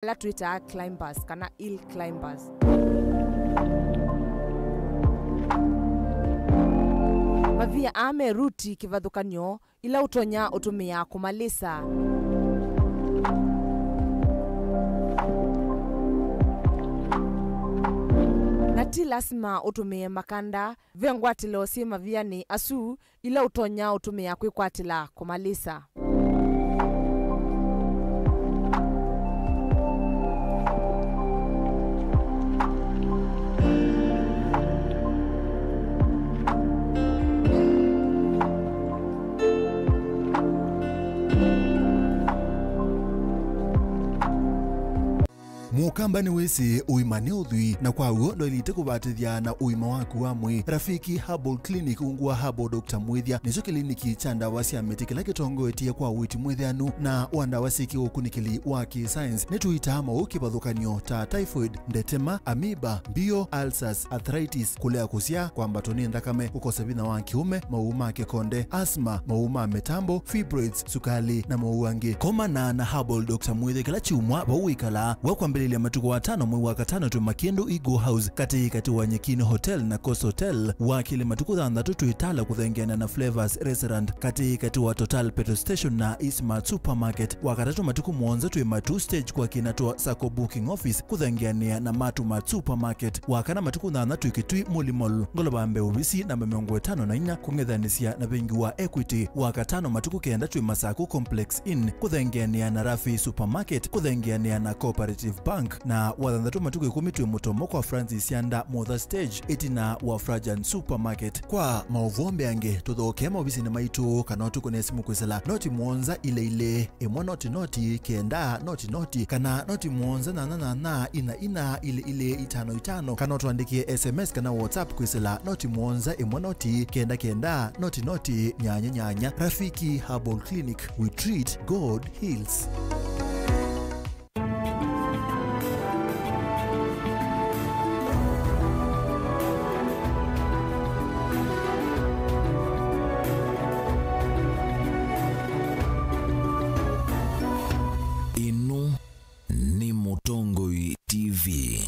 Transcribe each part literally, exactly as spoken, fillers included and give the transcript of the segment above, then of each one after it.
ala twĩtaa climbers kana hill climbers. Mavia aa me ruti kĩvathũkany'o ila ũtonya ũtũmĩa kũmalĩsa. Na ti lasima ũtũmĩe makanda, ve ngwatĩlo syĩ mavianĩ asu ila ũtonya ũtũmĩa kwĩkwatĩla kũmalĩsa. Mũkamba nĩwĩsĩ ũima nĩ ũthwii, na kwa w'o ndwaĩlĩte kũvatĩthya na ũima waku wa mwĩĩ. Rafiki Herbal Clinic, ungu wa Herbal Doctor Mwĩthya, nĩkyo kĩliniki kya ndawa sya mĩtĩ kĩla kĩtongoetye kwa ũiiti mwĩthĩanu na wa ndawa syĩ kĩũkunĩkĩli wa kĩ-science. Nĩtũitaa maũũ kĩvathũkany'o ta typhoid, ndetema, amoeba, mbio, ulcers, arthritis, kũlea kũsyaa, kwambatwa nĩ nthakame, kũkosa vinya wa kĩũme, maũũ ma kĩkonde, asthma, maũũ ma mĩtambo, fibroids, sukali, na maũũ angĩ. Komana na Herbal Doctor Mwĩthya kĩla kyumwa vau wĩkalaa. Wa kwambĩlĩlya matukũ atano mwei wa katano twĩ Makĩndũ Eagle House, katĩ katĩ wa Nyekini Hotel na Coast Hotel. Wa kelĩ matukũ thanthatũ twĩ Tala kũthengeana na Flavors Restaurant, katĩ katĩ wa Total Petrol Station na Eastmart Supermarket. Wa katatũ matukũ mũonza twĩ Matu Stage kwa kĩna twa Sacco Booking Office kũthengeanĩa na Matu Mart Supermarket. Wa kana matukũ thanthatũ twĩ Kitui Muli Mall, ngolova mbee ovisi namba mĩongo ĩtano na inya kũng'ethanĩsya na vengi wa Equity. Wa katano matukũ kenda twĩ Masaku Complex Inn kũthengeanĩa na Rafi Supermarket kũthengeanĩa na Cooperative Bank. Na wa thanthatũ matukũ ĩkũmi twĩ Mũtomo kwa Francis Sianda Motha Stage ĩtina wa Frajan Supermarket. Kwa maũvoo mbeange, tũthokee maovisinĩ maitũ kana ũtũkũne simũ kwĩsĩla noti mũonza ilĩ ilĩ ĩmwe noti noti kenda noti noti kana noti mũonza nyanya nyanya ina ina ilĩ ilĩ itano itano, kana ũtũandĩkĩe S M S kana WhatsApp kwĩsĩla noti mũonza ĩmwe noti kenda kenda noti noti nyanya nyanya. Rafiki Herbal Clinic, we treat, God heals. Ĩno nĩ Mũtongoi T V.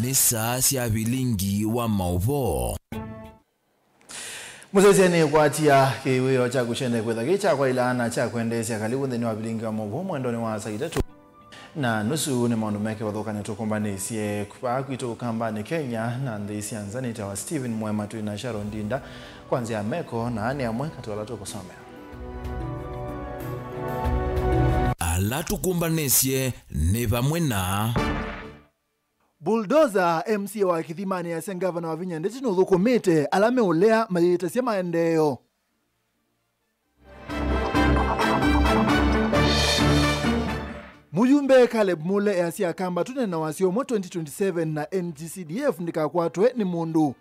Nĩ saa sya vilingi wa maũvoo. Mũsyaĩĩsya nĩkwatia kĩwĩoo kya kũkyenda kwĩtha kĩ kya kwaĩla na kya kwendeesya. Kalivu nthĩnĩ wa vilingi wa maũvoo mwendonĩ wa saa itatũ na nusu. Nĩ maũndũ me kĩvathũkany'o tũkũmbanĩsye vaa kwitũ Ũkambanĩ, Kenya, na nthĩ sya nza. Nĩtawa Stephen Mwema, twĩ na Sharon Ndinda kwa nzĩa ya meko, na aa nĩ amwe katĩ wa ala tũkũsomea. Ala tũkũmbanĩsye nĩ vamwe na Bulldozer, M C A wa Kĩthimanĩ easya ngavana Wavinya Ndeti nũthũkũmĩte ala meũlea mayĩtasya maendeeo. Mũyumbe Caleb Mule easya Akamba tũne na wasya ũmwe twenty twenty-seven na N G C D F ndĩkakwatwe nĩ mũndũ.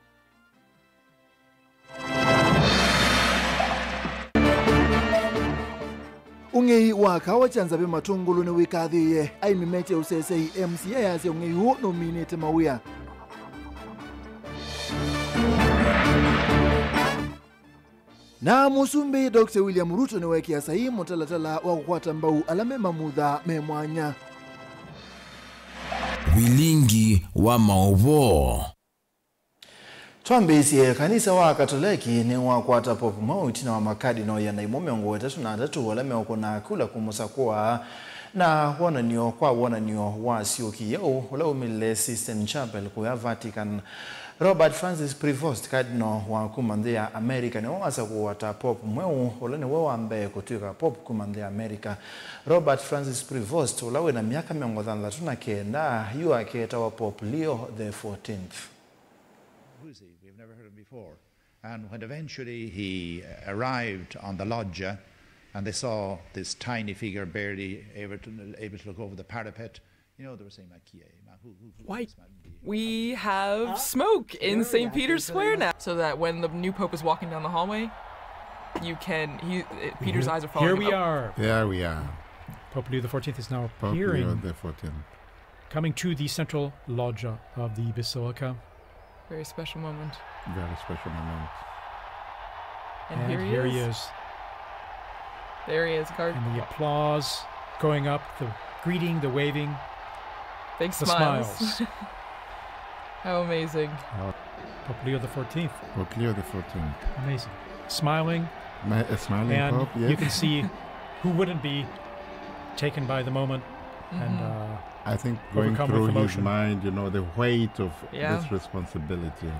Ũng'ei wa kawa kya Nzave Matũngũlũ nĩwĩkathĩĩe aĩmi mete ũsesei, M C A easya ũng'ei ũũ nũminĩte mawĩa. Na Mũsumbĩ Doctor William Ruto nĩweekĩa saii mũtalatala wa kũkwata mbau ala me mamutha me mwanya. Vilingi wa maũvoo. Twambĩĩsye, kanisa wa Katoleki nĩwakwata Pope mwaũ ĩtina wa makadinoo ĩana ĩmwe mĩongo ĩtatũ na atatũ ala meũkũna kula kũmũsakũa na wonany'o kwa wonany'o wa syũki yeũ ũla umĩlile Sistine Chapel kũya Vatican. Robert Francis Prevost, Cardinal wa kuma nthĩ ya America, nĩwe wasakũwa ta Pope mweũ, ũla nĩwe wa mbee kũtw'ĩka Pope kuma nthĩ ya America. Robert Francis Prevost, ũla wĩna myaka mĩongo thanthatũ na kenda, yu aketawa Pope Leo the fourteenth. Who's he? We've never heard him before. And when eventually he arrived on the loggia and they saw this tiny figure barely able to, able to look over the parapet, you know, they were saying, "Makie, ma-, who, who, who Why? Could this man be?" We have smoke in Saint Peter's Square now, so that when the new pope is walking down the hallway, you can, he, it, Peter's eyes are following him. Here we are. There we are. Pope Leo the fourteenth is now appearing. Pope Leo the fourteenth. Coming to the central loggia of the basilica. Very special moment. Very special moment. And here he is. There he is, Card. And the applause going up, the greeting, the waving, big smiles. How amazing. Pope Leo the fourteenth. Pope Leo the fourteenth. Amazing. Smiling. A smiling Pope, yes. And you can see who wouldn't be taken by the moment and, uh, I think going through his mind, you know, the weight of this responsibility.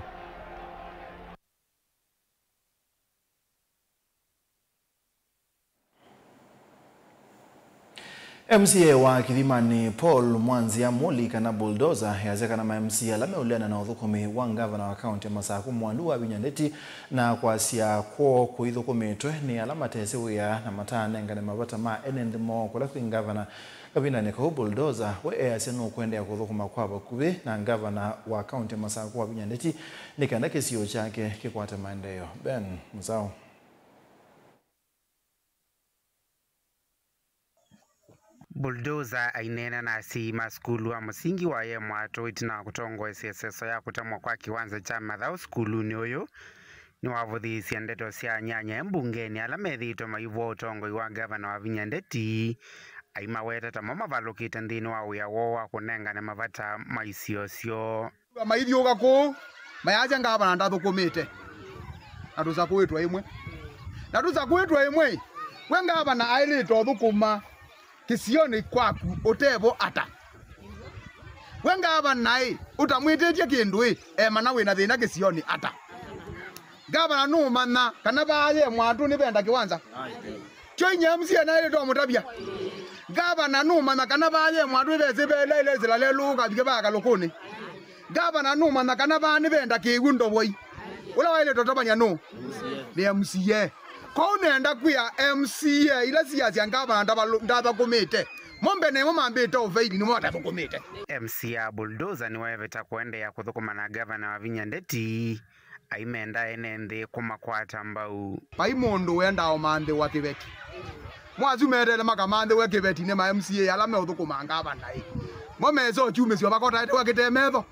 M C A wa Kĩthimanĩ Paul Mwanzia Muli, kana Bulldozer, easya kana ma M C A ala meũleana na ũthũkũmi wa ngavana wa kaũntĩ ya Masakũ Mwandu Wavinya Ndeti na kwasya kwoo kũithũkũmĩtwe nĩ ala matesĩ wĩa na matanengane mavata ma ene nthĩ moo kũla kwĩ ngavana. Kavindanĩ kau, Bulldozer we easya nũkũendeea kũthũkũma kwa vakuvĩ na ngavana wa kaũntĩ ya Masakũ Wavinya Ndeti nĩ kenda kĩsio kyake kĩkwate maendeeo. Ben Mũsao. Bulldozer aineena na asyai ma sukulu wa mũsingi wa Yemwatũ ĩtina wa kũtongoesya ĩseso ya kũtemwa kwa kĩwanza kya mathaũ sukulunĩ ũyũ, nĩwavũthĩĩsye ndeto sya anyanya e mbungenĩ ala methĩĩtwe maivũa ũtongoi wa ngavana Wavinya Ndeti, aimaweta ta mo mavalũkĩte nthĩnĩ wa wĩa woo wa kũnengane mavata ma isio syoo. Maithyũũka kũu, mayasya ngavana ndathũkũmĩte. Na tũsakũĩtwe ĩmwe. Na tũsakũĩtwe ĩmwe, we ngavana aĩlĩte ũthũkũma kĩsionĩ kwaku ũtevo ata? We ngavana-ĩ, ũtamwĩtĩtye kĩndũ-ĩ, emana wĩna thĩna kĩsionĩ ata? Ngavana nũmanya kana vaa Yemwatũ nĩvenda kĩwanza? Kyo inyia M C A naĩlĩte ũmũtavya. Ngavana nũmanya kana vaa Yemwatũ nĩvesĩ vela ĩlesĩla lelũ ũkavike vaa kalũkũnĩ? Ngavana nũmanya kana vaa nĩvenda kĩw'ũ ndovoi? Ũla waĩlĩte ũtavany'a nũũ? Nĩ M C A. Kwoou nenda kwĩa M C A ila siasya ngavana ndavalũ-, ndathũkũmĩte, mo mbene ĩmwe mambĩte ũveili nĩmo matathũkũmĩte. M C A Bulldozer nĩweveta kũendeea kũthũkũma na ngavana Wavinya Ndeti, aimenda ene nthĩ kũmakwata mbau. Vai mũndũ wendaa ũmanthĩwa kĩveti. Mo asu meteele makamanthĩwe kĩveti nĩ ma M C A ala meũthũkũma ngavana-ĩ. Mo mesa ũkyumĩsyo vakotaĩtĩwa kĩte metho.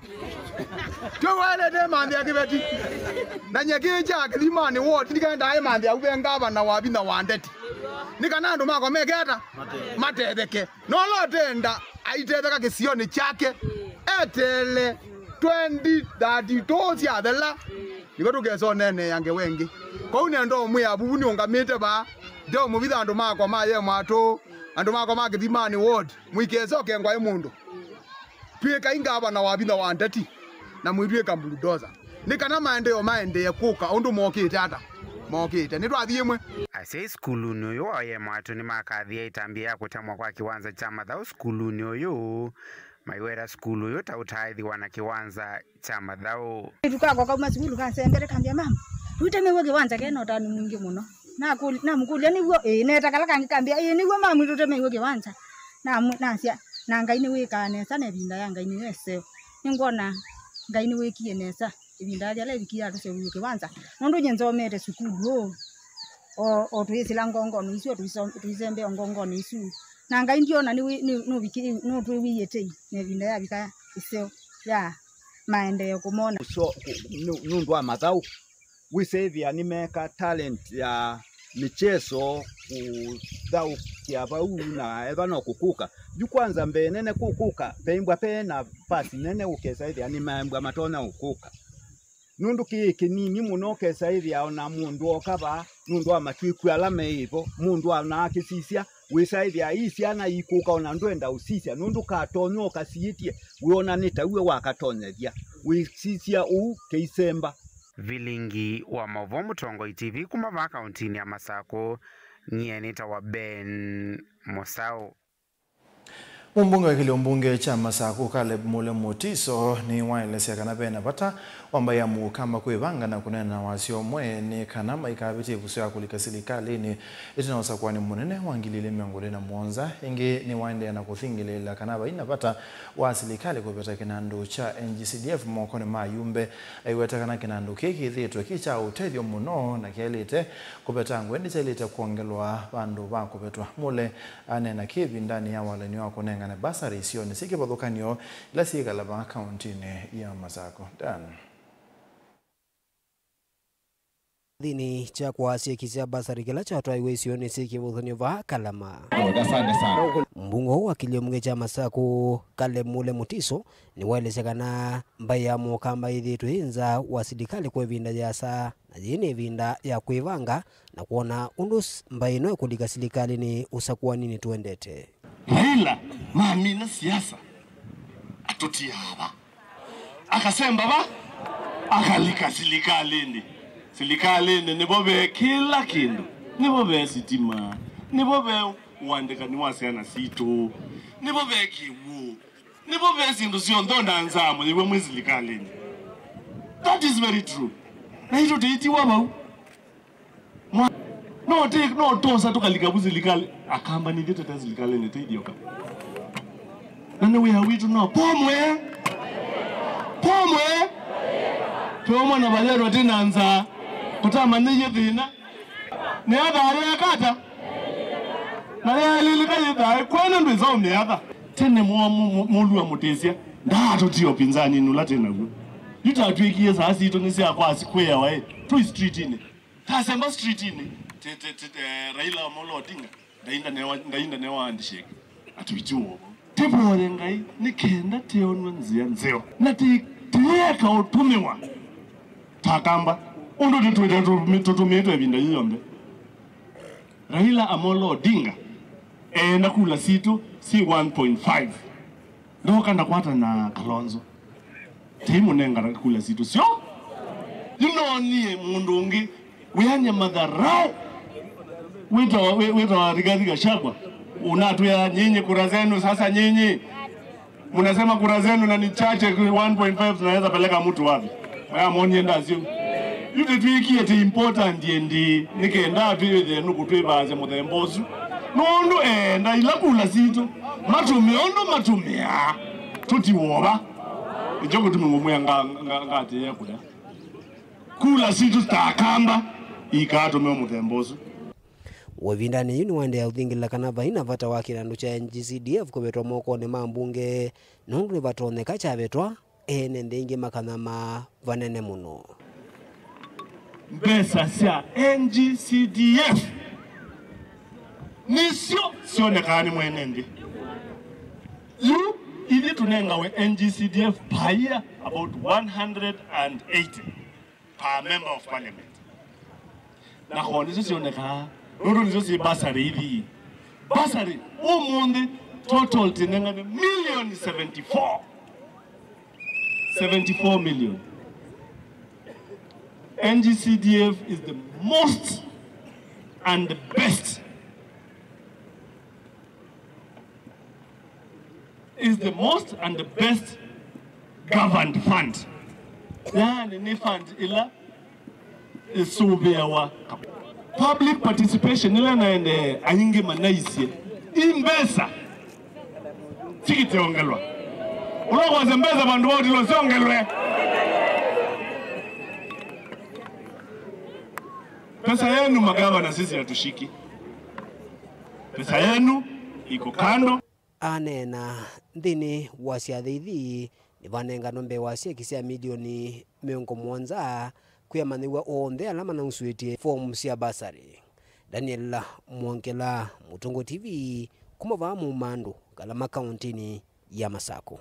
Tyo waĩlĩte manthĩa kĩveti. Na nyie kĩĩ kya Kĩthimanĩ ward ndikaendaa ĩmanthĩa u ve ngavana Wavinya Ndeti. Nĩ kana andũ makwa meke ata? Matetheke. Na ũla ũtenda aitetheka kĩsionĩ kyake, eteele twenty thirty-two syathela, nĩvo tũkesa ũneenea ngewa ĩngĩ. Kwoou nenda ũmwĩa vuvu nĩũngamĩte vaa, ndeũmũvitha andũ makwa ma Yemwatũ, andũ makwa ma Kĩthimanĩ ward, mũikesa ũkengwa ĩ mũndũ. Twĩkai ngavana Wavinya Ndeti, na mũitwĩka Bulldozer. Nĩ kana maendeeo maendee kũka ũndũ mokĩte ata? Mokĩte. Nĩtwathi ĩmwe. Asyai sukulunĩ ũyũ wa Yemwatũ nĩmakathie ĩtambya ya kũtemwa kwa kĩwanza kya mathaũ sukulunĩ ũyũ, maiweta sukulu ũyũ ta ũtaaĩthĩwa na kĩwanza kya mathaũ. Kaĩtu kakwa kauma sukulu kansembete kambĩa, "Mama, tũitemeiwe kĩwanza kena ũtanu mwingĩ mũno." Nakũl-, namũkũlya, "Nĩw'o?" "Ĩĩ." Neta kala kangĩ kambĩa, "Ĩĩ, nĩw'o mami, tũtemeiwe kĩwanza." Namwĩ-, nasya, "Na Ngai nĩwĩkaa nesa, na ĩvinda ya Ngai nĩyo ĩseo. Nĩngwona Ngai nĩwĩkie nesa." Ĩvinda yĩla ĩvikie ya tũseũvĩw'e kĩwanza, nũndũ nyie nzomete sukulu ũũ, o, o tũyĩsĩla ngongonĩ isu, o tũiso-, tũisembea o ngongonĩ isu. Na Ngai ndyona nĩ, nĩ, nũviki-, nũtwĩw'ĩie tei, na ĩvinda yavika ĩseo ya maendeeo kũmona. Kũso-, kũ-, nũ-, nũndũ wa mathaũ, wĩsĩthĩa nĩmeka talent ya mĩcheso kũthaũkĩa vau, na ethwa no kũkũka. Yu kwanza mbee nene kũkũka, veimbwa ve na pasi nene ũkesa ĩthĩa nĩmaimbwa matonya ũkũka. Nũndũ kĩĩ kĩnini mũno ũkesa ĩthĩa ona mũndũ oka vaa, nũndũ wa matwĩku ala meĩvo, mũndũ ona akĩsisya, Wĩsaĩthĩa ii syana ikũka ona ndwenda ũsisya, nũndũ katonya ũkasiĩtye, wĩona nĩ taw'e wakatonyethya. Wĩsisya ũu kĩisemba. Vilingi wa maũvoo Mũtongoi T V kuma vaa kauntinĩ ya Masakũ, nyie nĩtawa Ben Mũsaũ. Mũmbunge wa kĩlio mbunge kya Masakũ, Caleb Mule Mutiso, nĩwaelesya kana ve na vata wa mbaĩ ya Mũkamba kwĩvanga na kũneena na wasya ũmwe nĩ kana maikavĩtye ĩvuso ya kũlika silikalĩnĩ ĩtina wa ũsakũani mũnene wa ngili ilĩ mĩongo ĩlĩ na mũonza. Ĩngĩ nĩwaendeea na kũthingĩlĩĩla kana vai na vata wa silikalĩ kũveta kĩnandũ kya N G C D F mokonĩ ma ayumbe, aiweta kana kĩnandũ kĩĩ kĩthĩĩtwe kĩ kya ũtethyo mũno na kyaĩlĩte kũvetangwa, ĩndĩ kyaĩlĩte kwongelwa vandũ va kũvetwa. Mule aneena kĩ ĩvindanĩ ya walany'o wa kũnengane basarĩ isionĩ syĩ kĩvathũkany'o ila syĩ Kalama kauntinĩ ya Masakũ. Dan. Nthĩnĩ kya kwasya kĩsya basarĩ kĩla kyatwaiwe isionĩ syĩ kĩvathũkany'o vaa Kalama. Asante sana. Mbunge wa kĩlio mbunge kya Masakũ, Caleb Mule Mutiso, nĩwaelesya kana mbaĩ ya Mũkamba yĩthĩĩtwe yĩ nza wa silikalĩ kwa ĩvinda yĩasa, na yĩĩ nĩ ĩvinda ya kwĩvanga na kwona ũndũ s-, mbaĩ ĩno ĩkũlika silikalĩnĩ ũsakũaninĩ tũendete. Raila mamina siasa, atũtiaa va. Akasemba va, akalika silikalĩnĩ. Silikalĩnĩ nĩvo ve kĩla kĩndũ. Nĩvo ve sitima, nĩvo ve ũandĩkani wa syana sitũ, nĩvo ve kĩw'ũ, nĩvo ve syĩndũ syonthe, ona nzaa mũyĩw'a mwĩ silikalĩnĩ. That is very true. Naitũ tũitiwa vau. Mwa-, no tĩ-, no twosa tũkalika vu silikalĩ, Akamba nithyĩ tũte silikalĩnĩ tũithyoka. Na nĩ wĩa witũ no pomwe. Pomwe. Twĩomwa na valyatwa tĩ na nzaa. Kũtamanĩie thĩna. Nĩ atha arĩa akata. Na yaĩlĩlĩka yĩthaĩ kwene ndwĩsa ũmĩatha. Tene mwa-, mu-, mu-, mũlua mũtĩsya. Ndaatũtia ũpinzani nũla tĩ naw'o. Yu tatwĩkie saa sitũ nĩ sya kwa sikwĩawa ĩ. Tũi streetinĩ. Tasemba streetinĩ, ti, ti, ti, eh, Raila Amolo Odinga, ndainda newa, ndainda newa handshake. Atwitiwa ũvo. Tĩvoye Ngai, nĩ kenda tĩonwe nzĩa nzeo. Na ti, tĩyeka ũtũmĩwa ta Akamba, ũndũ tũtwĩte tũtũmĩ-, tũtũmĩĩtwe ĩvinda yĩ yonthe. Raila Amolo Odinga, eenda kula sitũ si one point five. Ndoka ndakwata na Kalonzo. Tei mũnengana kula sitũ syo. Yu noonie mũndũ ũngĩ wĩany'a matharaũ. Wĩtawa, wĩ-, wĩtawa Rigathi Gachagua. Unatwĩa nyinyi kura zenu, sasa nyinyi. Mnasema kura zenu na ni chache, one point five tunaweza peleka mtu wapi? Aya monie ndasyo. Yu tĩtwĩkie ti important endi, nĩ kenda twĩthĩe nũkũ twĩvaasya mũthemba ũsu. Nũndũ eenda ila kula sitũ, matũmĩe ũndũ matũmĩaa, tũtiwova. Nĩkyo kĩtumi ngũmwĩa nga-, nga-, ngatĩĩa kũya. Kula sitũ ta Akamba, ikaatũmĩwa mũthemba ũsu. Ĩvindanĩ yĩu nĩwaendeea ũthingĩlĩla kana vai na vata wa kĩnandũ kya N G C D F kũvetwa mokonĩ ma mbunge, nũndũ nĩvatonyeka kyavetwa, ene nthĩ ingĩ makanyama vanene mũno. Mbesa sya N G C D F nĩsyo syonekaa nĩ mwene nthĩ. Yu ithyĩ tũnengawe N G C D F per year about one hundred and eighty per member of parliament. Na koo nĩsyo syonekaa, nũndũ nĩsyo syĩ basarĩ ithi. Basarĩ, ũmũnthĩ, total tĩnengane million seventy-four. Seventy-four million. N G C D F is the most and the best is the most and the best governed fund. Yaani nĩ fund ila ĩsũvĩawa. Public participation ĩla naendee aingĩ manaisye i mbesa sikiteongelwa. Ũla ũkwasya mbesa vandũ va ũtilo syongelwe. Pesa yenu magavana sisi hatushiki. Pesa yenu iko kando. Aneena nthĩnĩ wa syathĩ ithi nĩvanenganwe mbee wa syeki sya milioni mĩongo mũonza kwĩ amanyĩw'a onthe ala manausũĩtye fomu sya basarĩ. Daniel Mwongela, Mũtũngũ T V, kuma vaa Mumandũ, Kalama, kaũntĩnĩ ya Masakũ.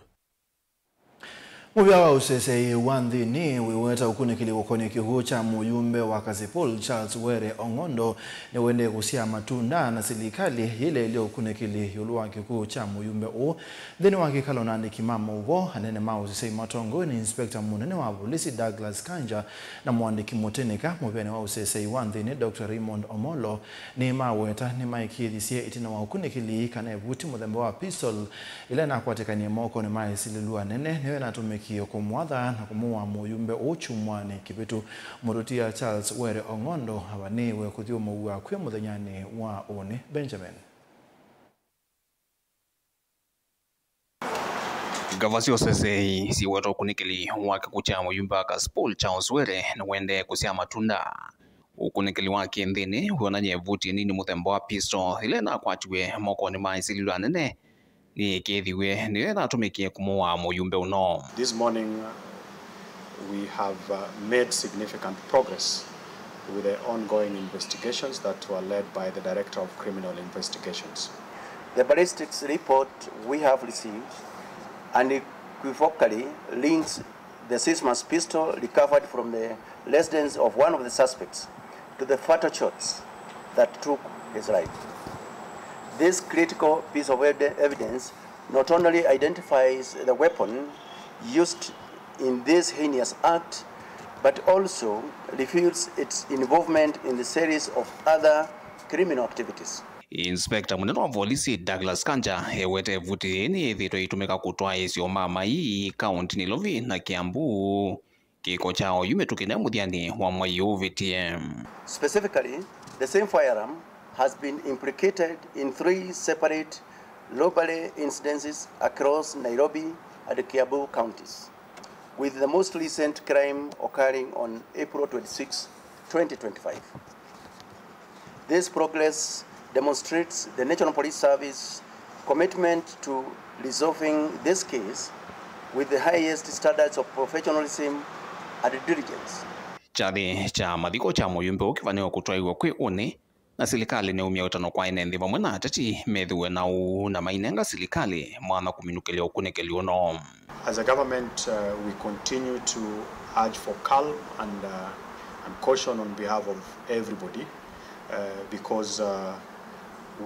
Mũvĩa wa ũseseĩ wa nthĩnĩ wĩweta ũkunĩkĩli kũkonĩ kĩw'ũ kya mũyumbe wa Kasipul Charles Were Ong'ondo nĩwendee kũsyaa matunda, na silikalĩ yĩleelya ũkunĩkĩli ĩũlũ wa kĩw'ũ kya mũyumbe ũũ. Nthĩnĩ wa kĩkalo na andĩki ma maũvoo, anene ma ũseseĩ matongoew'e nĩ Inspector mũnene wa volisi Douglas Kanja na mũandĩki mũtĩnĩka mũvĩanĩ wa ũseseĩ wa nthĩnĩ, Doctor Raymond Omolo, nĩmaweta nĩmaĩkĩĩthisye ĩtina wa ũkunĩkĩli kana ĩvuti mũthemba wa pistol ĩla ĩnakwatĩkanie mokonĩ ma esilĩlu anene nĩyo ĩnatũmĩkie kũmwatha na kũmũaa mũyumbe ũũ kyumwanĩ kĩvĩtu. Mũtũtia Charles Were Ong'ondo avanĩĩwe kũthyũmũw'a kwĩ mũthenyanĩ wa ũnĩ. Benjamin. Ngavasya ũseseĩ siweta ũkunĩkĩli wa kĩw'ũ kya mũyumbe wa Kasipul Charles Were nĩwendee kũsyaa matunda. Ũkunĩkĩli wa kĩnthĩnĩ wĩonany'a ĩvuti ĩnini mũthemba wa pistol ĩla ĩnakwatiwe mokonĩ ma esilĩlu anene nĩyĩkĩĩthiw'e nĩyo ĩnatũmĩkie kũmũaa mũyumbe ũno. This morning, uh, we have, uh, made significant progress with the ongoing investigations that were led by the Director of Criminal Investigations. The ballistics report we have received unequivocally links the Sysmas pistol recovered from the residence of one of the suspects to the fatal shots that took his life. This critical piece of evi-, evidence not only identifies the weapon used in this heinous act, but also refutes its involvement in the series of other criminal activities. Inspector mũnene wa volisi Douglas Kanja ewete ĩvuti yĩĩ nĩyĩthĩĩtwe ĩitũmĩka kũtwaĩĩsya ũmaamai kaũntĩnĩ Nairobi na Kiambu. Kĩko kya oyu mĩtũkĩ ne mũthyanĩ wa mwei ũvĩtĩe. Specifically, the same firearm has been implicated in three separate robbery incidences across Nairobi and Kiambu counties, with the most recent crime occurring on April twenty-six, twenty twenty-five. This progress demonstrates the National Police Service commitment to resolving this case with the highest standards of professionalism and diligence. Kyathĩ kya mathiko kya mũyumbe ũũ kĩvanĩwe kũtwaĩw'a kwĩ ũnĩ, na silikalĩ nĩyaumya ũtano kwa ene nthĩ vamwe na ateti methĩwe na ũuu na mainenga silikalĩ mwanya kũminũkĩlya ũkunĩkĩli ũno. As a government, uh, we continue to urge for calm and, uh, and caution on behalf of everybody, uh, because, uh,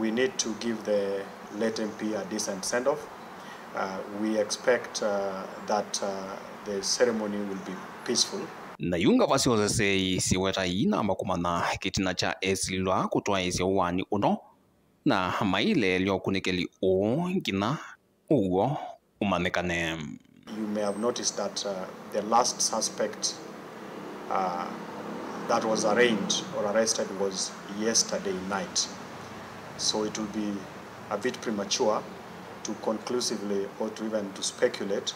we need to give the late M P a decent send-off. Uh, we expect, uh, that, uh, the ceremony will be peaceful. Na yu ngavasya ũseseĩ siweta iinamba kũmanya kĩtina kya esilĩlwa kũtwaĩĩsya ũaani ũno, na maileelya ũkunĩkĩli ũũ nginya ũw'o ũmanyĩkane. You may have noticed that, uh, the last suspect, uh, that was arraigned or arrested was yesterday night. So it will be a bit premature to conclusively or to even to speculate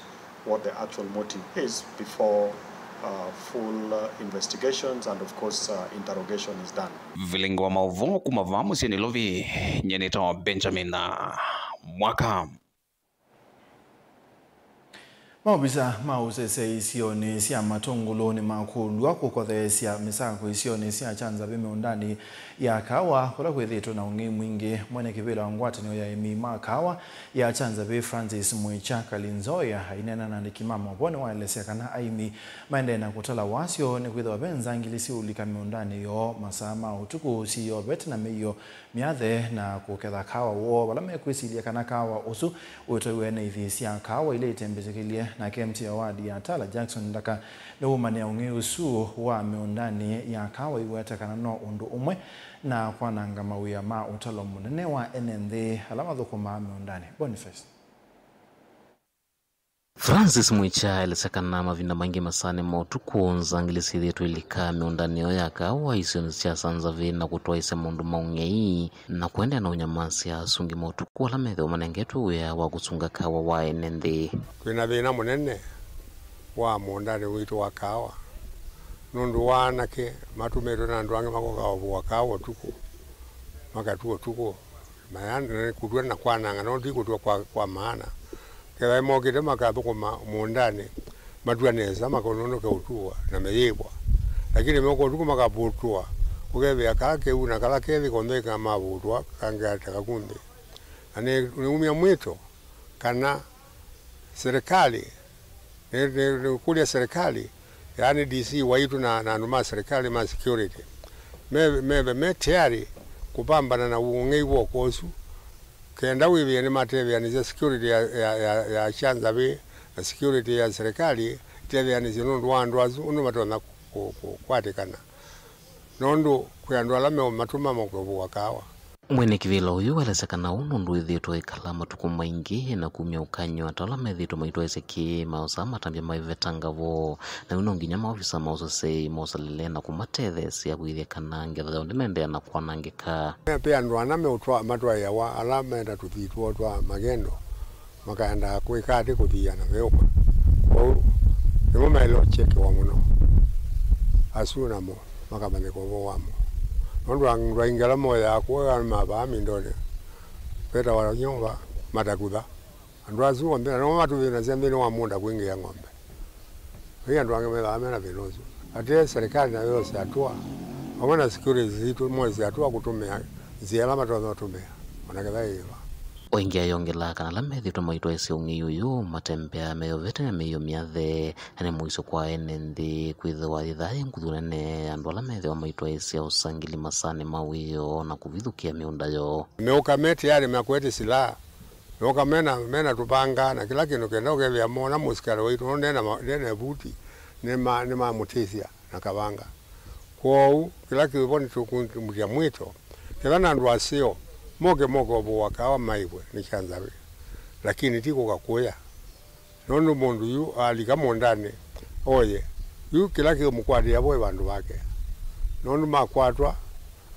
what the actual motive is before, uh, full, uh, investigations and, of course, uh, interrogation is done. Vilingi wa maũvoo kuma vaa mũsyĩ Nairobi, nyie nĩtawa Benjamin, uh, Mwaka. Maovisa ma ũseseĩ isionĩ sya Matũngũlũ nĩmakũlw'a kũkotheesya mĩsako isionĩ sya Kyanzavĩ mĩũndanĩ ya kaawa, kũla kwĩthĩĩtwe na ũng'ei mwingĩ. Mwene kĩvĩla wa ngwatanĩo ya aĩmi ma kaawa ya Kyanzavĩ, Francis Mwĩkya Kalinzoya, aineena na andĩki ma maũvoo nĩwaelesya kana aĩmi maendee na kũtala wasyo nĩkwĩthĩwa ve nzangili siũlika mĩũndanĩ yoo masaa ma ũtukũ syĩyovete na mĩio myathe na kũketha kaawa woo, vala mekwĩsilya kana kaawa ũsu wĩtwaiwe nĩ ithĩĩ sya kaawa ila itembĩtĩkĩlye. Nake M C A wa ward ya Tala, Jackson Ndaka, nĩwũmanĩa ũng'ei ũsu wa mĩũndanĩ ya kaawa, aiweta kana no ũndũ ũmwe na kwananga mawĩa ma ũtalo mũnene wa ene nthĩ ala mathũkũmaa mĩũndanĩ. Boniface. Francis Mwĩkya aelesya kana mavinda maingĩ masaanĩ ma ũtukũ, nzangili syĩthĩĩtwe ilika mĩũndanĩ yoo ya kaawa isionĩ sya Kyanzavĩ na kũtwaĩĩsya maũndũ ma ũng'ei na kũendeea na ũnyamasya asungi ma ũtukũ ala methĩwa manengetwe wĩa wa kũsunga kaawa wa ene nthĩ. Twĩ na thĩna mũnene wa mũũndanĩ witũ wa kaawa, nũndũ wa anake matũmĩtwe na andũ angĩ makoka ũvũa kaawa ũtukũ, makatw'a ũtukũ. Mayana kũtw'a na kwananga, no ti kũtw'a kwa, kwa maana. Kethwa mokĩte makathũkũma mũũndanĩ, matw'a nesa, makononeka ũtuwa na meyĩvwa. Lakini moka ũtukũ makavutwa, ũkethĩa kaa kĩu na kala kethĩ konthe kamavutwa, kangĩateka kunthĩ. Na nĩ, nĩumya mwĩto kana serikali Nĩ- nĩ- nĩkũlya serikali, yaani D C waitũ na, na andũ ma serikali ma security, me, me, me tayari kũpambana na ũng'ei woko ũsu, kenda wĩthĩe nĩmatetheanĩsya security ya, ya, ya, ya Kyanzavĩ na security ya serikali itetheanĩsye nũndũ wa andũ asu ũndũ matonya kũ- kũ- kũkwatĩkana, nũndũ kwĩ andũ ala meũmatũma moke ũvũa kaawa. Mwene kĩvĩla ũyũ waelesya kana ũũ nũndũ wĩthĩĩtwe ũikala matukũ maingĩ na kumya ũkany'o ata ala methĩĩtwe maitwaĩsya kĩ maosaa matambya maivetanga vo, na yu no nginya maovisa ma ũseseĩ mosalĩle na kũmatetheesya kwĩthĩa kana ngetha yoo ndĩnendeea na kwanangĩka. Ve andũ ana meũtwa- matwaĩawa ala mena tũthii twoo twa magendo, makaendaa kwĩka atĩ kũthiana meũka. Kwoou nĩmo maĩle ũkyekewa mũno. Asu namo makamanyĩka ũvoo wamo. Nũndũ andũ aingĩ ala moyaa kũũ nĩmavaa mindonĩ, vetawa nyova matakutha. Andũ asu onthe na nĩmo matũthĩnasya nthĩnĩ wa mũũnda kwingĩa ng'ombe. Vai andũ angĩ methaa mena thĩna ũsu. Ate serikali nayo yose hatua, vamwe na security sitũ mose hatua kũtũmĩa nzĩa ĩla matonya ũtũmĩa, ona ketha yĩva. O ĩngĩ ayongelaa kana ala methĩĩtwe maitwaĩsya ũng'ei ũyũ matembeaa meyovete na mĩio myathe, na nĩ mũisyo kwa ene nthĩ kwĩthĩwa yĩthaa yĩ nguthu nene andũ ala methĩwa maitwaĩsya ũsangĩli masaanĩ ma wĩoo na kũvithũkĩa mĩũnda yoo. Meũka me tayari makwete silaha, meũka mena, mena tũvanga na kĩla kĩndũ kenda ũkethĩa mona mũsikalĩ waitũ nũndũ ndena ma- ndena ĩvuti, nĩma- nĩmamũtĩsya na kavanga. Kwoou kĩla kĩvo nĩtũkũmũtia mwĩto, ketha na andũ aseo moke moke ũvũa kaawa maĩvwe nĩ Kyanzavĩ, lakini ti kũka kũya. Nũndũ mũndũ yu alika mũũndanĩ oye, yu kĩla kĩũmũkwatĩĩa vo ĩ vandũ vake. Nũndũ makwatwa,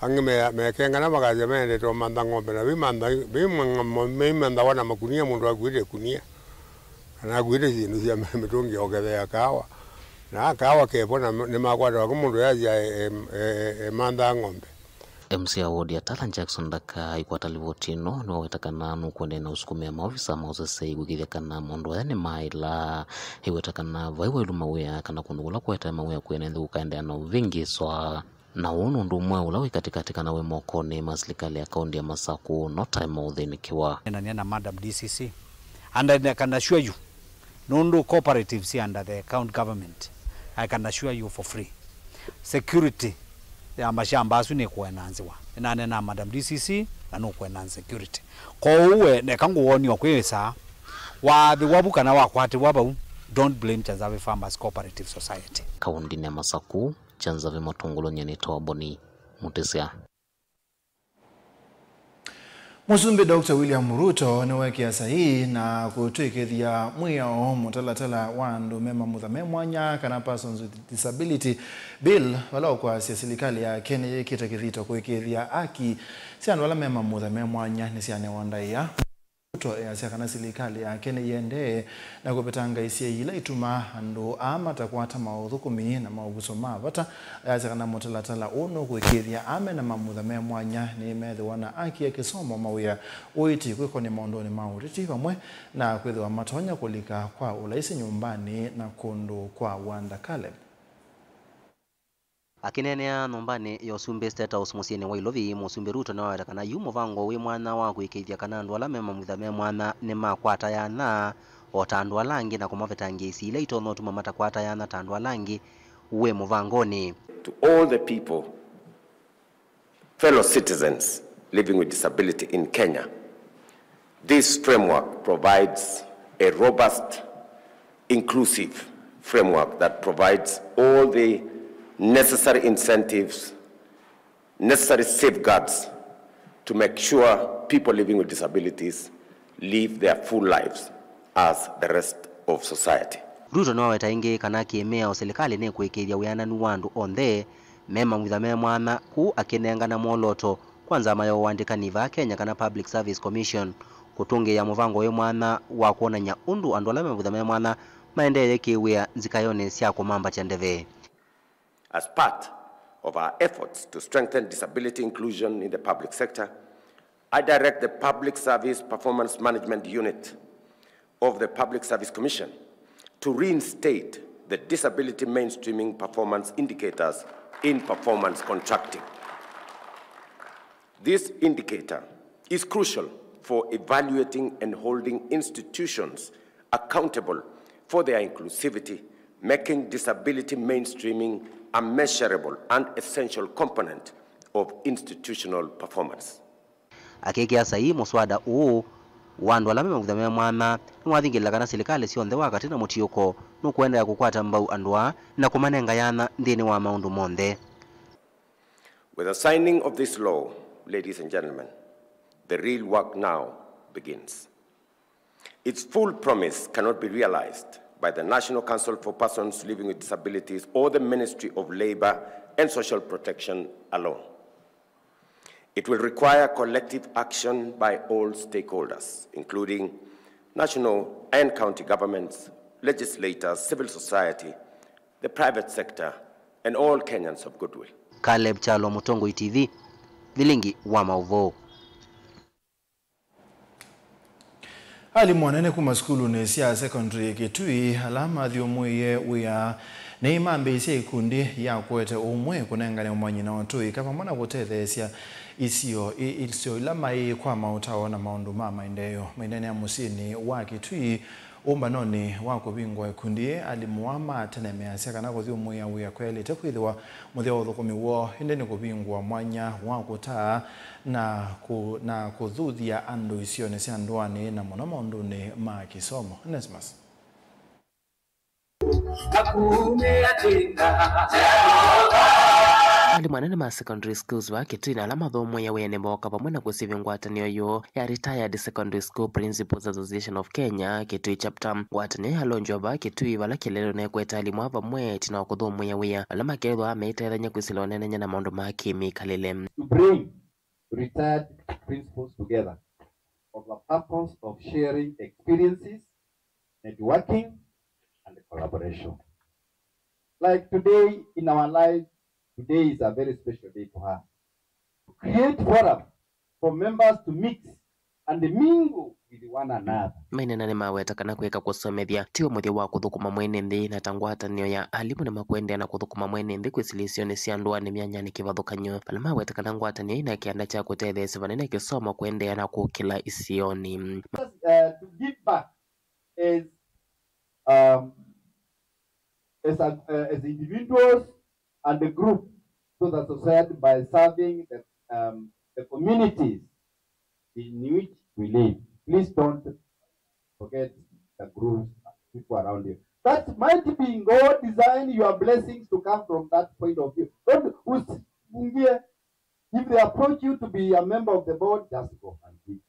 angĩ me- mekengana makasya meendete ũmantha ng'ombe, na vimantha- vimanthawa na makunia, mũndũ akuĩte ĩkunia, kana akuĩte syĩndũ sya mĩtũngi ya ũkethea kaawa. Na kaawa kevo na nĩmakwatawa kũ mũndũ yasya e- e- e- emanthaa ng'ombe. M C A wa wodi ya Tala Jackson Ndaka aikwata livoti ĩno nĩwaweta kana nũkũendeea na ũsukumĩa maovisa ma ũseseĩ kũĩkĩĩthya kana maũndũ aya nĩmaĩla. Aiweta kana vai waĩlu mawĩa kana kũndũ kũla kũetae mawĩa kwĩna nthĩ kũkaendeea na ũvĩngĩĩswa, na ũũ nĩ ũndũ ũmwe ũla wĩ katĩkatĩ kana wĩ mokonĩ ma silikalĩ ya kaũntĩ ya Masakũ no tae maũthĩnĩkĩwa. Nĩnanĩa na Madam D C C and I can assure you, nũndũ cooperatives under the county government, I can assure you for free, security ya mashamba asu nĩkũenanzĩwa. Nĩnanena na Madam D C C na nũkũenanza security. Kwoou we, neka ngũwonie o kwĩsaa, wathĩwa vu kana wakwatĩwa vau, don't blame Kyanzavĩ Farmers Cooperative Society. Kaũntĩnĩ ya Masakũ, Kyanzavĩ Matũngũlũnĩ nĩtawa Boni Mũtĩsya. Mũsumbĩ Doctor William Ruto nĩweekĩa saii na kũtw'ĩkĩthya mwĩao mũtalatala wa andũ me mamutha me mwanya, kana Persons with Disability Bill, vala ũkwasya silikalĩ yake nĩyĩkĩte kĩthito kũĩkĩĩthya aki sya andũ ala me mamutha me mwanya nĩsyanewa ndaĩa. Ruto easya kana silikalĩ yake nĩyĩendee na kũvetanga isyaĩ ila itumaa andũ aa matakwata maũthũkũmi na maũvuso ma vata. Easya kana mũtalatala ũũ nũkũĩkĩĩthya aa me na mamutha me mwanya nĩmethĩwa na aki ya kĩsomo, mawĩa, ũiiti, kwĩkony'a maũndũnĩ ma ũteti, vamwe na kwĩthĩwa matonya kũlika kwa ũlaisi nyũmbanĩ na kũndũ kwa wanda. Caleb. Akĩneenea nyũmbanĩ ya ũsumbĩ State House mũsyĩnĩ wa Ilovi, Mũsumbĩ Ruto nĩwaweta kana yu mũvango wĩ mwanya wa kũĩkĩĩthya kana andũ ala me mamutha me mwanya nĩmakwata yanya o ta andũ ala angĩ na kũmavetangĩa isyaĩ ila itonya ũtuma matakwata yanya ta andũ ala angĩ wĩ mũvangonĩ. To all the people, fellow citizens living with disability in Kenya, this framework provides a robust, inclusive framework that provides all the necessary incentives, necessary safeguards to make sure people living with disabilities live their full lives as the rest of society. Ruto nĩwaweta ĩngĩ kana kĩmĩao silikalĩ nĩkũĩkĩĩthya wĩananu wa andũ onthe me mamutha me mwanya, kũu akĩnengana mwolooto kwa nzama ya ũandĩkani vaa Kenya kana Public Service Commission kũtũngĩĩa mũvango wĩ mwanya wa kwonany'a ũndũ andũ ala me mamutha me mwanya maendeeye kĩw'ĩa nzikaĩonĩ sya kũmambatya ndeve. As part of our efforts to strengthen disability inclusion in the public sector, I direct the Public Service Performance Management Unit of the Public Service Commission to reinstate the disability mainstreaming performance indicators in performance contracting. This indicator is crucial for evaluating and holding institutions accountable for their inclusivity, making disability mainstreaming a measurable and essential component of institutional performance. Akĩkĩa saii mũswada ũũ wa andũ ala me mavutha me mwanya, nĩwathingĩlĩla kana silikalĩ syonthe wa katĩ na mũtiũko nũkũendeea kũkwata mbau andũ aa na kũmanenga yanya nthĩnĩ wa maũndũ monthe. With the signing of this law, ladies and gentlemen, the real work now begins. Its full promise cannot be realized by the National Council for Persons Living with Disabilities or the Ministry of Labor and Social Protection alone. It will require collective action by all stakeholders, including national and county governments, legislators, civil society, the private sector, and all Kenyans of goodwill. Caleb Kyalo, Mũtongoi T V, Vilingi wa Maũvoo. Alimũ anene kuma sukulunĩ sya secondary Kitui ala mathyũmũĩe wĩa nĩmambĩĩsye ikundi ya kũete ũmwe, kũnengane ũmanyi na ũtũĩka vamwe na kũtetheesya isio, i- isio ila mayĩkwama ũtao na maũndũ ma maendeeo. Maineenea mũsyĩnĩ wa Kitui ũmbanonĩ wa kũvingũa ikundi ii, alimũ aa ma tene measya kana kũthyũmũĩa wĩa kwaĩlĩte kwĩthĩwa mũthya wa ũthũkũmi woo, ĩndĩ nĩ kũvingũa mwanya wa kũtaa na kũ- na kũthuthya andũ isionĩ sya ndũanĩ, na mũno maũndũnĩ ma kĩsomo. Onesmus. Alimũ anene ma secondary schools va Kitui na ala mathomoea wĩanĩ mooka vamwe na kũsivya ngwatanĩo yoo ya Retired Secondary School Principals Association of Kenya, Kitui Chapter. Ngwatanĩo yalonjwa vaa Kitui, vala kĩeleelo nekwete alimũ aa vamwe ĩtina wa kũthũmũĩa wĩa, vala makethĩwa meitethany'a kwĩsĩla ũneenany'a na maũndũ ma kĩ-mĩkalĩle. To bring retired principals together for the purpose of sharing experiences, networking, and collaboration. Like today in our life, today is a very special day for us. To create forum for members to mix and mingle with one another. Mainena nĩmaweta kana kwĩka kũsomethya ti o mũthya wa kũthũkũma mwene nthĩ, na ta ngwatanĩo ya alimũ nĩmakũendeea na kũthũkũma mwene nthĩ kwĩsĩla isionĩ sya ndũanĩ myanyanĩ kĩvathũkany'o, vala maweta kana ngwatanĩo ĩna kĩanda kya kũtetheesya vanene kĩsomo kũendeea na kũkĩla isionĩ. Uh, to give back as, um, as, a, uh, as individuals and the group to the society by serving the, um, the communities in which we live. Please don't forget the groups, people around you. That might be God design your blessings to come from that point of view. Don't usifungie. If they approach you to be a member of the board, just go and give.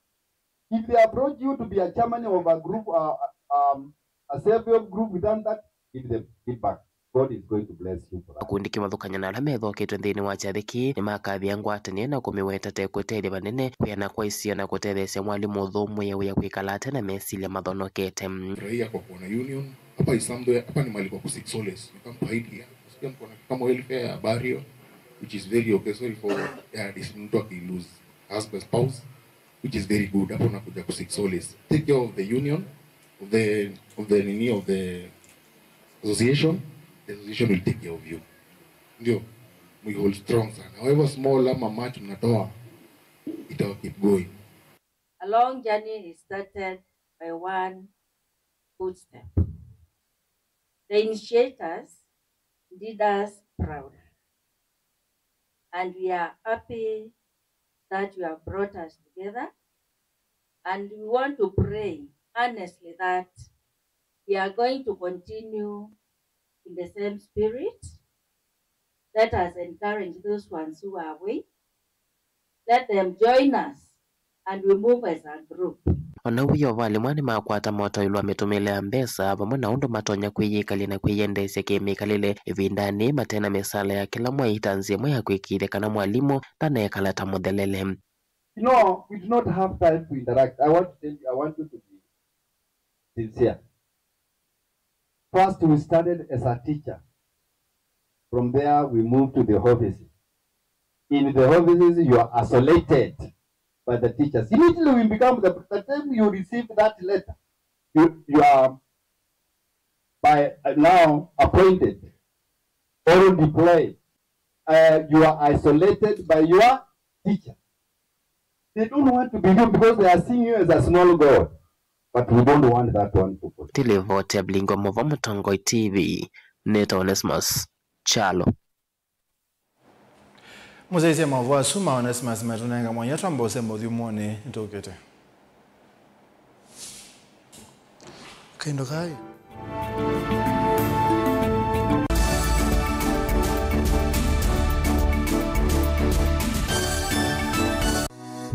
If they approach you to be a chairman of a group, uh, um, a self-help group within that, give them feedback. God is going to bless you for that. Makundi kĩvathũkany'o na ala methoketwe nthĩnĩ wa kyathĩ kĩĩ nĩmakathĩa ngwatanĩo na kũmĩweta ta ĩkũtethya vanene kwĩana kwa isio na kũtetheesya mwalimũ ũthũmũĩe wĩa kwĩkala ate na mesilya mathonokete. Furahia kwa kuona union. Hapa is somewhere, hapa ni mahali kwa kuseek solace. You come to hide here. Usikia mko na kama welfare, burial, which is very okay. Sorry for, yeah, this mtu aki lose husband, spouse, which is very good. Hapo unakuja kuseek solace. Take care of the union, of the, of the nini, of the association. The association will take care of you. Ndio, we hold strong sana. However small ama much mnatoa, it will keep going. A long journey is started by one footstep. The initiators did us proud, and we are happy that you have brought us together, and we want to pray earnestly that we are going to continue in the same spirit. Let us encourage those ones who are away. Let them join us and we move as a group. O na ũu, Yeova alimũ nĩmakwata motao ĩũlũ wa mĩtũmĩĩle ya mbesa vamwe na ũndũ matonya kwĩyĩkalya na kwĩyendeesya kĩ-mĩkalĩle ĩvindanĩ mate na mĩsaala ya kĩla mwei ta nzĩa ĩmwe ya kũĩkĩĩthya kana mwalimũ ndanekala ta mũthelele. You know, we do not have time to interact. I want to tell you, I want you to be sincere. First, we started as a teacher. From there, we moved to the offices. In the offices, you are isolated by the teachers. Immediately, we become the, the time you receive that letter, you, you are by, uh, now appointed or deployed. Uh, you are isolated by your teacher. They don't want to be you because they are seeing you as a small god. But we don't want that one to go. Ti livoti ya Vilingi wa Mauvoo Mũtongoi T V, nĩtawa Onesmus Kyalo. Mũsyaĩĩsya maũvoo asu ma Onesmus matũnenga mwanya twamba ũsemba ũthyũmũonĩ nĩtũkĩte. Kaindo kai.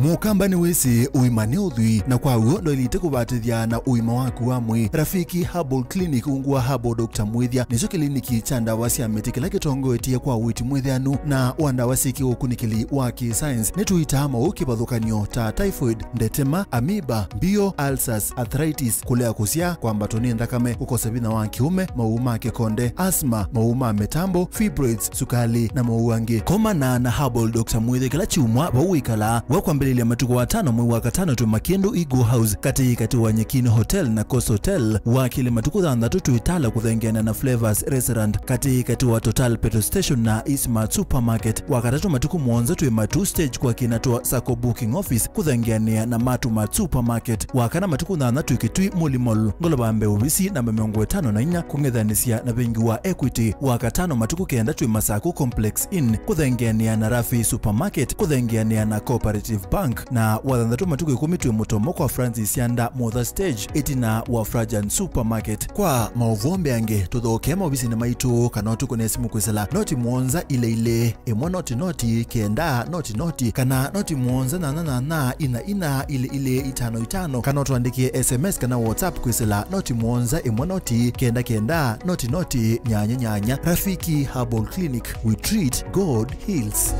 Mũkamba nĩwĩsĩ ũima nĩ ũthwii, na kwa w'o ndwaĩlĩte kũvatĩthya na ũima waku wa mwĩĩ. Rafiki Herbal Clinic, ungu wa Herbal Doctor Mwĩthya, nĩkyo kĩliniki kya ndawa sya mĩtĩ kĩla kĩtongoetye kwa ũiiti mwĩtheanu na wa ndawa syĩ kĩũkunĩkĩli wa kĩ-science. Nĩtũitaa maũũ kĩvathũkany'o ta typhoid, ndetema, amoeba, mbio, ulcers, arthritis, kũlea kũsyaa, kwambatwa nĩ nthakame, kũkosa vinya wa kĩũme, maũũ ma kĩkonde, asthma, maũũ ma mĩtambo, fibroids, sukalĩ, na maũũ angĩ. Komana na Herbal Doctor Mwĩthya kĩla kyumwa vau wĩkalaa. Wa kwambĩlĩlya matukũ atano mwei wa katano twĩ Makĩndũ Eagle House, katĩ katĩ wa Nyekini Hotel na Coast Hotel. Wa kelĩ matukũ thanthatũ twĩ Tala kũthengeana na Flavors Restaurant, katĩ katĩ wa Total Petrol Station na Eastmart Supermarket. Wa katatũ matukũ mũonza twĩ Matuu Stage kwa kĩna twa Sacco Booking Office kũthengeanĩa na Matu Mart Supermarket. Wa kana matukũ nyanya twĩ Kĩtui Muli Mall, ngolova mbee ovisi namba mĩongo ĩtano na inya kũng'ethanĩsya na vengi wa Equity. Wa katano matukũ kenda twĩ Masaku Complex Inn kũthengeanĩa na Rafi Supermarket kũthengeanĩa na Cooperative Bank. Na wa thanthatũ matukũ ĩkũmi twĩ Mũtomo kwa Francis Sianda Motha Stage ĩtina wa Frajan Supermarket. Kwa maũvoo mbeange, tũthokee maovisinĩ maitũ kana ũtũkũne simũ kwĩsĩla noti mũonza ilĩ ilĩ, ĩmwe noti noti, kenda noti noti, kana noti mũonza nyanya nyanya, ina ina, ilĩ ilĩ, itano itano, kana ũtũandĩkĩe S M S kana WhatsApp kwĩsĩla noti mũonza, ĩmwe noti, kenda kenda, noti noti, nyanya nyanya. Rafiki Herbal Clinic, we treat, God heals.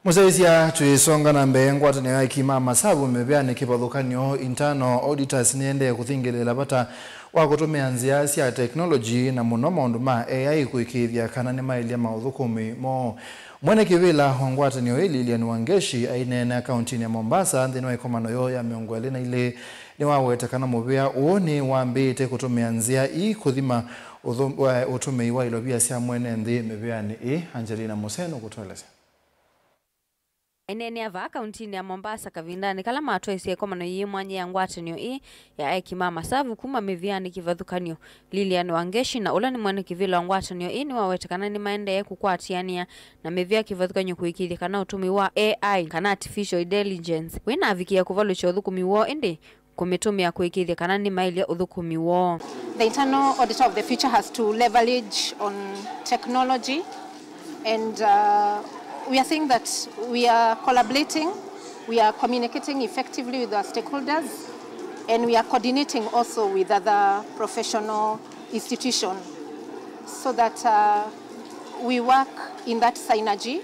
Mũsyaĩĩsya, twĩsonga na mbee, ngwatanĩo ya eki ma masavu mĩvĩanĩ kĩvathũkany'o, internal auditors, nĩendee kũthingĩlĩĩla vata wa kũtũmĩa nzĩa sya teknoloji na mũno maũndũ ma A I kũĩkĩĩthya kana nĩmaĩlya maũthũkũmi moo. Mwene kĩvĩla wa ngwatanĩo ĩĩ, Lilian Wangeshi, aineenea kauntinĩ ya Mombasa nthĩnĩ wa ĩkomano yoo ya mĩongo ĩlĩ na ilĩ, nĩwaweta kana mũvĩa ũũ nĩwambĩĩte kũtũmĩa nzĩa ii kũthima ũthũ-, wa ũtũmĩi wa ilovia sya mwene nthĩ mĩvĩanĩ ĩĩ. Angelina Museno kũtũelesya. Aineenea vaa kauntinĩ ya Mombasa kavindanĩ kala matwaisye ĩkomano yĩĩ mwanya ya ngwatanĩo ĩĩ ya eki ma masavu kuma mĩvĩanĩ kĩvathũkany'o, Lilian Wangeshi, na ũla nĩ mwene kĩvĩla wa ngwatanĩo ĩĩ, nĩwaweta kana nĩmaendee kũkwatĩanĩa na mĩvĩa kĩvathũkany'o kũĩkĩĩthya kana ũtũmĩi wa A I kana artificial intelligence wĩnavikĩa kũvalũkya ũthũkũmi woo, ĩndĩ kũmĩtũmĩa kũĩkĩĩthya kana nĩmaĩlya ũthũkũmi woo. The internal auditor of the future has to leverage on technology, and, uh, we are seeing that we are collaborating, we are communicating effectively with our stakeholders, and we are coordinating also with other professional institutions so that, uh, we work in that synergy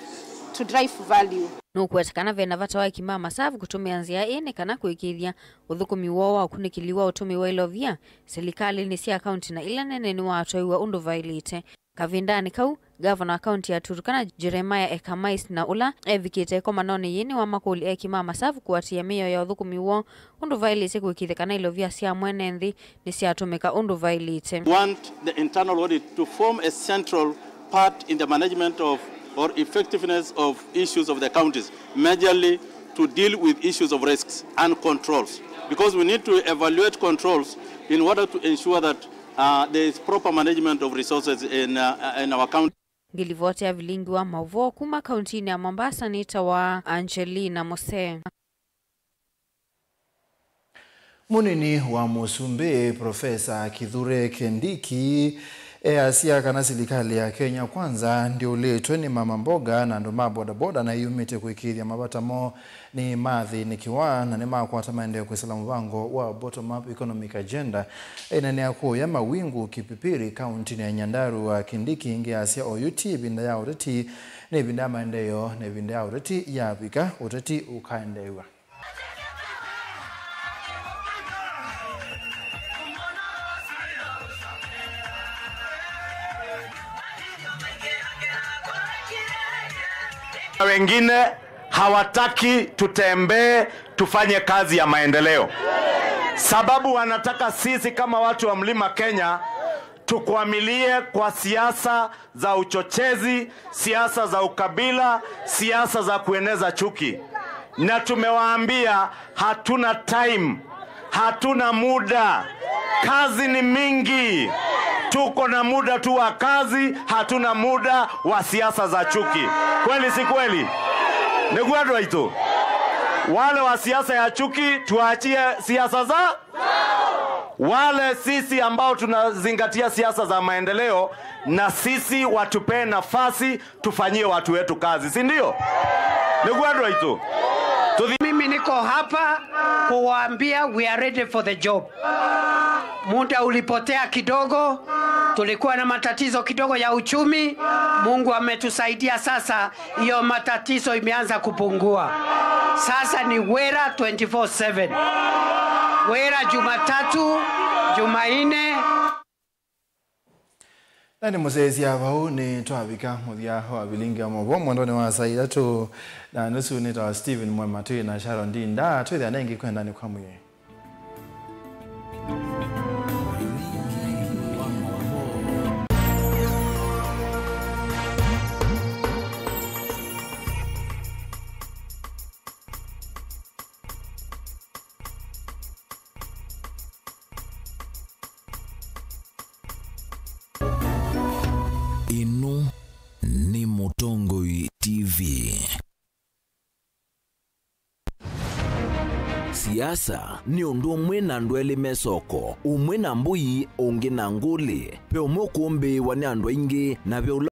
to drive value. Nũkũweta kana ve na vata wa eki ma masavu kũtũmĩa nzĩa ĩĩ nĩ kana kũĩkĩĩthya ũthũkũmi woo wa ũkunĩkĩli wa ũtũmĩi wa ilovia silikalĩnĩ sya kaunti na ila nene nĩwatwaiwa ũndũ vaĩlĩte. Kavindanĩ kau, ngavana wa kaunti ya Turkana, Jeremiah Ekamais, na ũla evikĩte ĩkomanonĩ yĩĩ nĩwamakũlya eki ma masavu kũatĩĩa mĩao ya ũthũkũmi woo ũndũ vaĩlĩte kũĩkĩĩthya kana ilovia sya mwene nthĩ nĩsyatũmĩka ũndũ vaĩlĩte. Want the internal audit to form a central part in the management of or effectiveness of issues of the counties, majorly to deal with issues of risks and controls, because we need to evaluate controls in order to ensure that, uh, there is proper management of resources in, uh, in our county. Ngilivoti ya vilingi wa mauvoo kuma kauntinĩ ya Mombasa nĩtawa Angelina Mose. Mũnini wa mũsumbĩ, Profesa Kithure Kindiki, easya kana silikalĩ ya Kenya Kwanza ndĩũlĩtwe nĩ mama mboga na andũ ma bodaboda na ĩyumĩte kũĩkĩĩthya mavata moo nĩmathĩnĩkĩwa na nĩmakwata maendeeo kwĩsĩla mũvango wa bottom-up economic agenda. Aineenea kũya Mawingu Kipipiri, kauntinĩ ya Nyandarua, Kindiki ĩngĩ asya oyu ti ĩvinda ya ũteti, nĩ ĩvinda ya maendeeo, na ĩvinda ya ũteti yavika, ũteti ũkaendeew'a. Wengine hawataki tutembee, tufanye kazi ya maendeleo, sababu wanataka sisi kama watu wa Mlima Kenya Tukwamilie kwa siasa za uchochezi, siasa za ukabila, siasa za kueneza chuki. Na tumewaambia hatuna time, hatuna muda. Kazi ni mingi. Tuko na muda tu wa kazi, hatuna muda wa siasa za chuki. Kweli si kweli? Nĩguo andũ aitũ? Wale wa siasa ya chuki, tuachie siasa za wale sisi ambao tunazingatia siasa za maendeleo, na sisi watupee nafasi tufanyie watu wetu kazi, si ndio? Nĩguo andũ aitũ? Tũthi- Mimi niko hapa kuwaambia we are ready for the job. Muda ulipotea kidogo, tulikuwa na matatizo kidogo ya uchumi. Mungu ametusaidia sasa, hiyo matatizo imeanza kupungua. Sasa ni Wĩra twenty-four seven. Wĩra Jumatatu, Jumanne. Na nĩ mũsyaĩĩsya vau nĩ twavika mũthya wa vilingi ya maũvoo mwendonĩ wa saa itatũ na nusu. Nĩtawa Stephen Mwema twĩ na Sharon Ndinda twĩthĩa nengĩ kwendani kwa mwĩĩ. Ĩno nĩ Mũtongoi T V. Siasa nĩ ũndũ ũmwe na andũ elĩ me soko, ũmwe na mbũi, ũngĩ na ngũlĩ. Ve ũmwe ũkũmbĩĩwa nĩ andũ aingĩ, na ve ũla